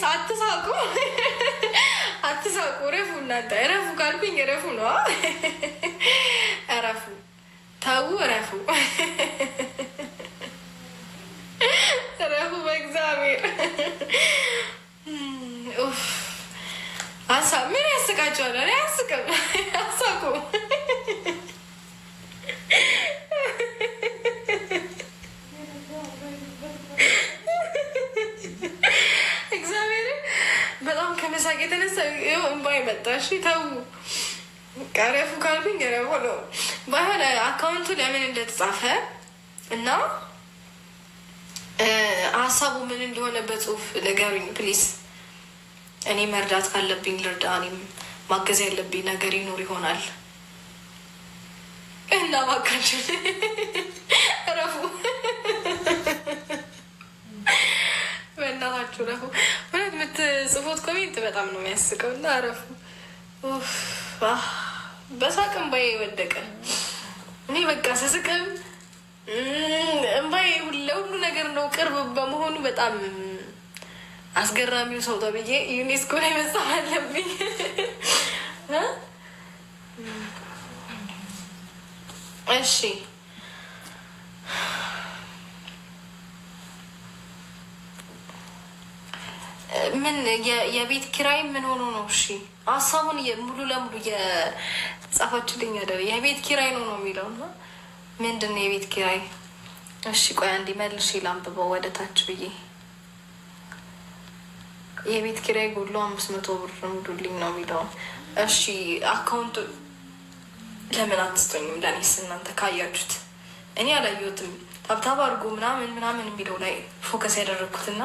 Guys አትሳቁ፣ አትሳቁ፣ እረፉ። እናንተ እረፉ ካልኩኝ እረፉ ነው። እረፉ፣ ተዉ፣ እረፉ፣ እረፉ በእግዚአብሔር። ምን ያስቃቸዋል? እኔ አያስቅም። አሳቁ። እግዚአብሔር በጣም ከመሳቅ የተነሳ እንባ መጣ። እሺ ተዉ፣ እረፉ ካልኩኝ እረፉ ነው። ባይሆን account ኡ ለምን እንደተጻፈ እና ሀሳቡ ምን እንደሆነ በጽሁፍ ንገሩኝ please። እኔ መርዳት ካለብኝ ልርዳ። እኔም ማገዝ ያለብኝ ነገር ይኖር ይሆናል እና እባካችሁ እረፉ፣ በእናታችሁ እረፉ። እውነት የምትጽፉት comment በጣም ነው የሚያስቀው እና እረፉ። በሳቅ እምባዬ ወደቀ። እኔ በቃ ስስቅም እምባዬ ለሁሉ ነገር ነው ቅርብ በመሆኑ በጣም አስገራሚው ሰው ተብዬ ዩኔስኮ ላይ መጻፍ አለብኝ። እሺ ምን የቤት ኪራይ ምን ሆኖ ነው? እሺ ሀሳቡን ሙሉ ለሙሉ የጻፋችልኝ አይደለ? የቤት ኪራይ ነው ነው የሚለው እና ምንድን ነው የቤት ኪራይ? እሺ ቆይ አንዴ መልሼ ላንብበው ወደ ታች ብዬ። የቤት ኪራይ ጎሎ 500 ብር ሙሉልኝ ነው የሚለው። እሺ account ኡ ለምን አትስጡኝም? ለእኔስ እናንተ ካያችሁት፣ እኔ አላየሁትም። Tap tap አድርጎ ምናምን ምናምን የሚለው ላይ focus ያደረግኩትና